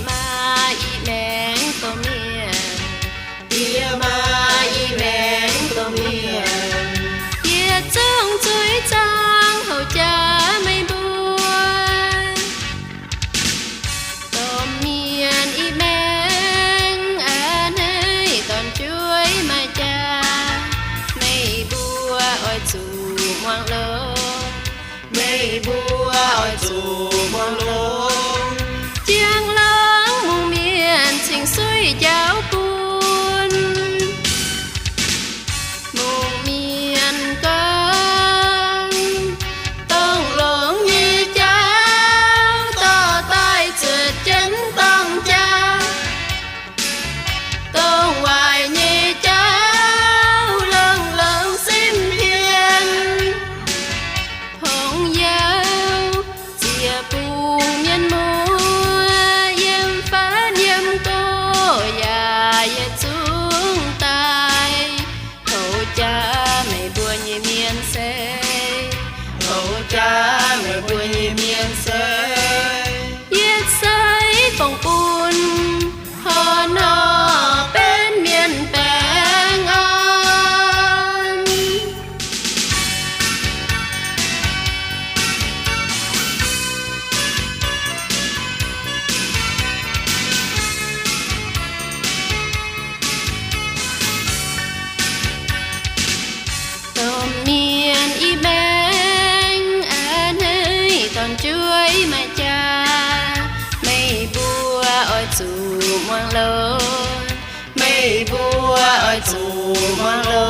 Maa i maengx domh mienh, yie maa i maengx domh mienh, yietc zungv zuiz zaangc houc jaax meih mbuo. Domh mienh i maengx a'hneiv dorn-jueiv maaih jaax, meih mbuo oix zuqc muangx longx. Meih mbuo oix zuqc muangx longx. Ziangh laangz mungh mienh cingx suiv njaaux bun. Mungh mienh gorngv, dongh longx nyei jauv dorh daaih zuotc jienv dorng jaax. Dongh waaic nyei jauv longx-longx simv hmien. Hongx youh ziec bungx mienh muoz, yiem faanv yiem gox yaac yietc zungv daaih. Houc jaax meih mbuo nyei mienh se, houc jaax meih mbuo nyei mienh se, yietc seix fongc bun hor nor benx mienh baengh orn. Domh mienh i maengx a'hneiv dorn-jueiv maaih jaax, meih mbuo oix zuqc muangx longx. Meih mbuo oix zuqc muangx longx.